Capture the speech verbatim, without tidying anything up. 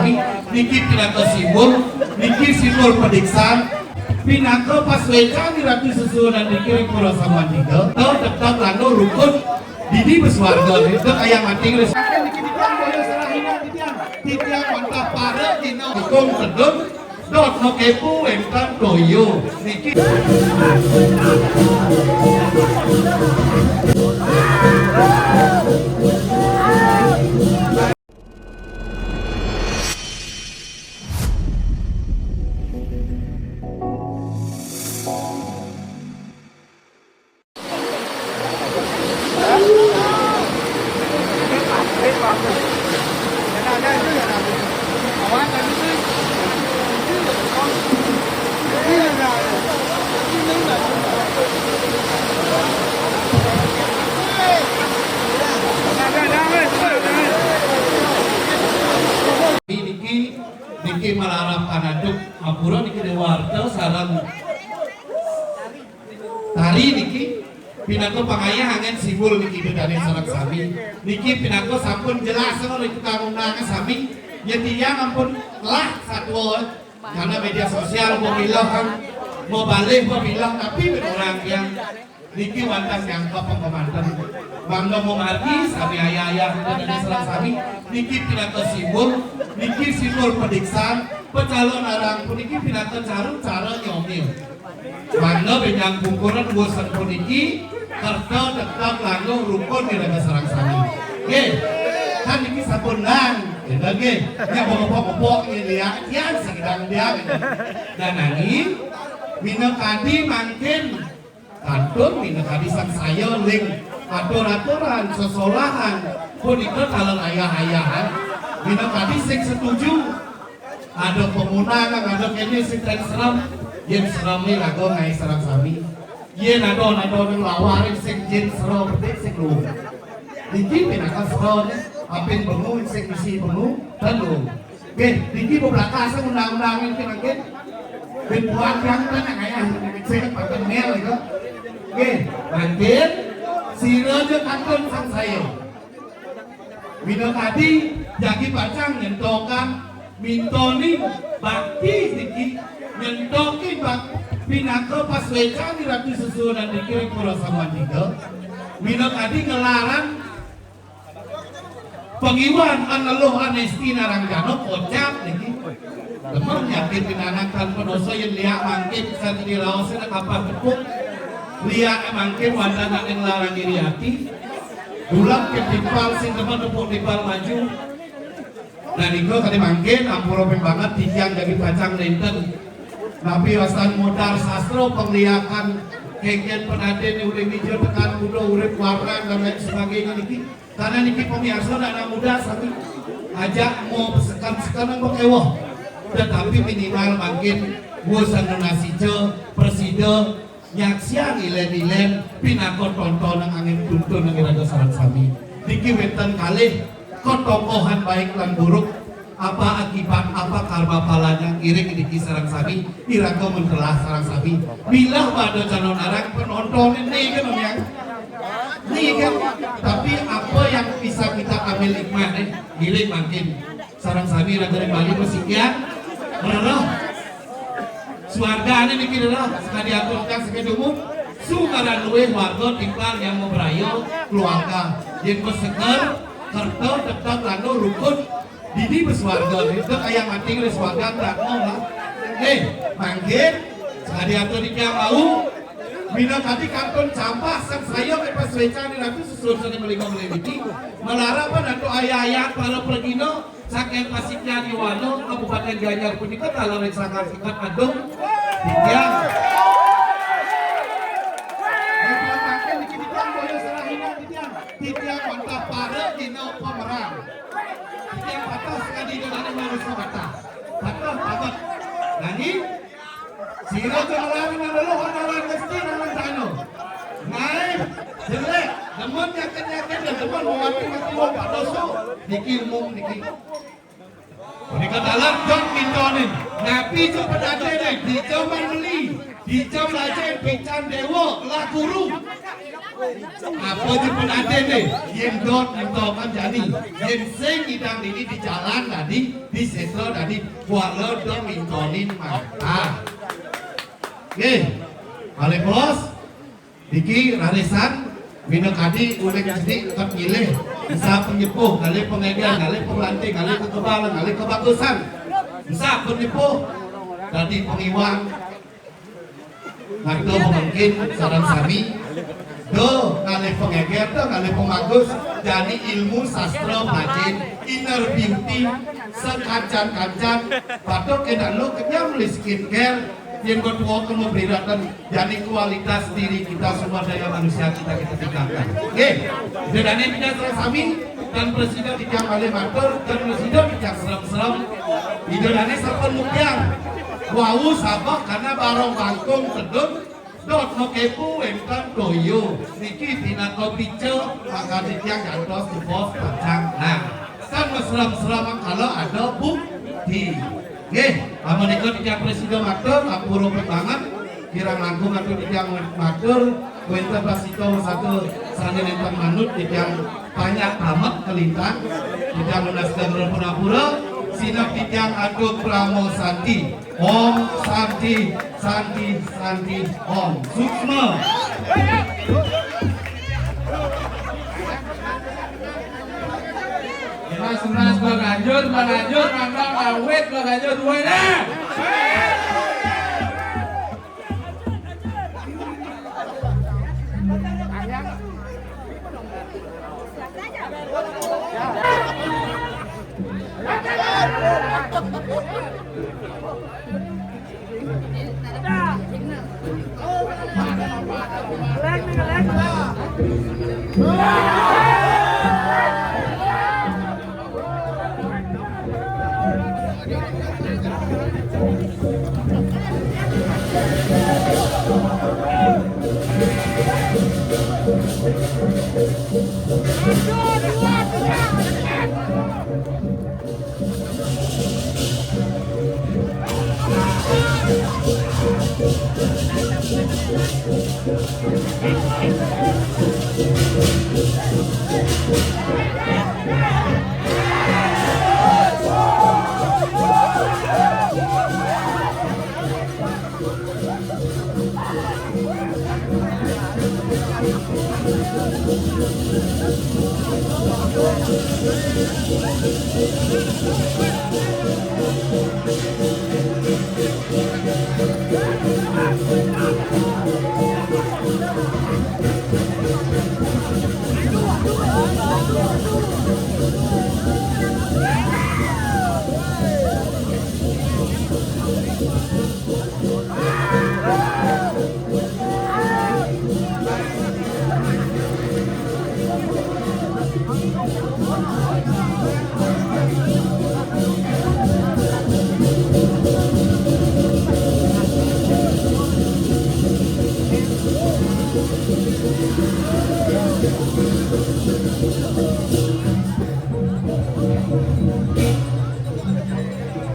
Niki pinaka simbol, niki simbol padiksan, pinaka pasuecan Ratu Sesuunan niki ring Pura Sambuan Tiga. Tetep langkung rukun dini masuarga, niki ayah mati niki. Titiang wantah para dina ikung tedun, dot makepu wénten toya niki. Niki, niki malarap anaduk ampura niki Déwa Arta sareng tari niki pinaka pangayah anggén simbol niki ida dané sareng sami. Niki pinaka sampun jelas ring tukang undangan sami. Yén titiang ampun telah satua karena média sosial mabilang, mabalih mabilang, tapi orang yang niki wantah nyangkep pangkemanten. Mangda mamargi sami ayah-ayah ida dané sareng sami. Niki pinaka simbol, niki simbol padiksan, pacalonarang puniki pinaka cara, cara nyomil. Mangda bénjang pungkuran wusan puniki, kerta tetep langkung rukun iraga sareng sami. Nggih, kan niki sampun nang, ya nggih. Nya bongopok-opok nggih ya, tiang sagedang tiang. Dan nanging, minakadi mangkin kantun, minakadi sangsaya ring atur-aturan sesolahan punika taler ayah-ayahan, minakadi sing setuju. Ada pamunangan, ada kéné sing ten serem. Yén serem né raga ngaé sareng sami. Yén ada, ada nang lawarin sing jin serem, sing luung. Niki pinaka serem, apin bengu sing misi bengu, ten luung. Nggih, niki beberakasa undang-undang niki mangkin. Bin buat yang ten ngaé sing paten mel niku. Nggih, mangkin sira ja kantun sangsaya. Minakadi jagi pacang nyentokin mintonin bakti niki, nyentokin bak-, pinaka pasuécan Ratu Sesuunan niki ring Pura Sambuan Tiga. Minakadi ngelarang pangiwan aneluh anesti narang jana kocap niki. Demen nyakit pinanakan panosa yén liak mangkin sakadi raosé nak kapah tepuk. Liak mangkin wantah nak nglarang iri ati. Dulag ké timpal sing demen tepuk timpal maju. Nah, nika kadi mangkin ampura ping banget titiang jagi pacang nénten. Napi wastan modar sastra pangliakan kénkén penadin uling mija tekan kuda urip warnan dan lain sebagainya niki. Karena niki pamiarsa anak muda sami ajak mau seken-seken apa kéweh. Tetapi minimal mangkin wusan nunas ica prasida nyaksiang ilén-ilén pinaka tontonan anggén tuntunan iraga sareng sami. Niki wénten kalih katokohan baik lan buruk, apa akibat, apa karma palanya ngiring niki sareng sami, iraga mentelah sareng sami. Bila pada calonarang penonton ini kan yang ini kan, tapi apa yang bisa kita ambil hikmah nih, ngiring mangkin. Sareng sami raga ring Bali masikian. Rereh. Suargané niki rereh, sakadi atur titiang sakadi umum. Sukaran luih warga timpal yang mabraya keluarga. Yén maseger, kerta, tetep, lanur, rukun. Dini masuarga, nih. Dek ayah mati ring suarga, tak mau lah. Eh, mangkin, sakadi atur titiang wau. Minakadi kantun campah sangsaya ké pasuécan Ratu Sesuunan malingga malih niki. Malarapan antuk ayah-ayah para pragina, saking Pasikian Yuwana, Kabupaten Gianyar punika taler ring Sanggar Sikat Agung. Titiang. Titiang mangkin niki titiang boya salah hina titiang. Titiang wantah para dina pameran. Titiang patah sakadi dina manusa patah. Patah banget. Nanging sira ja nglarang aneluh, aneluh mesti aneluh tano. Naé, jelék, demen nyaket-nyaket, demen mawati-wati wong padosa. Niki umum niki. Punika taler dong mintonin. Napi ja padadéné, dija meli, dija mlajah, pican déwa, lah guru. Apa je pengantin ni? Yen dot minta kan jani. Yen sing idang dini di jalan tadi, di setra tadi, kuala dong mintonin mata. Nggih. Malih bos, niki rarisan, bina kadi uling sedik ket ngilih. Bisa penyepuh, kali pengeger, kali pengelanting, kali kekebalan, kali kebagusan. Bisa penyepuh, dadi pengiwang. Maka mungkin sareng sami, do ngalih pengeger, do ngalih pemagus, jani ilmu sastra prajin, inner beauty, sekancan-kancan, batuk enak lu kenyam beli skincare, yang bertua ke memberi ratan, jani kualitas diri kita semua daya manusia kita kita tingkatkan. Oke, jadi ini kita sareng sami, dan presiden titiang malih matur, dan presiden titiang serem-serem. Ida dane sampun mukyang. Wau sabab karena barong bangkung tedun, dot makepu wenten toyo. Niki pinaka pica, maka titiang gantos tupos pacang. Nah, kan mesrem-srem kalau ada bukti. Nggih, amun nika titiang presiden matur, ampura banget. Kirang langkung atur titiang matur, wenten pasita satu sane nenten manut titiang panjak tamek kelintang, titiang nunas geng pangampura, sineb titiang atur parama santi. Om santi, santi, santi, om. Suksma. Mas, mas, baganjur, baganjur, nambah awet, baganjur, duwe nah.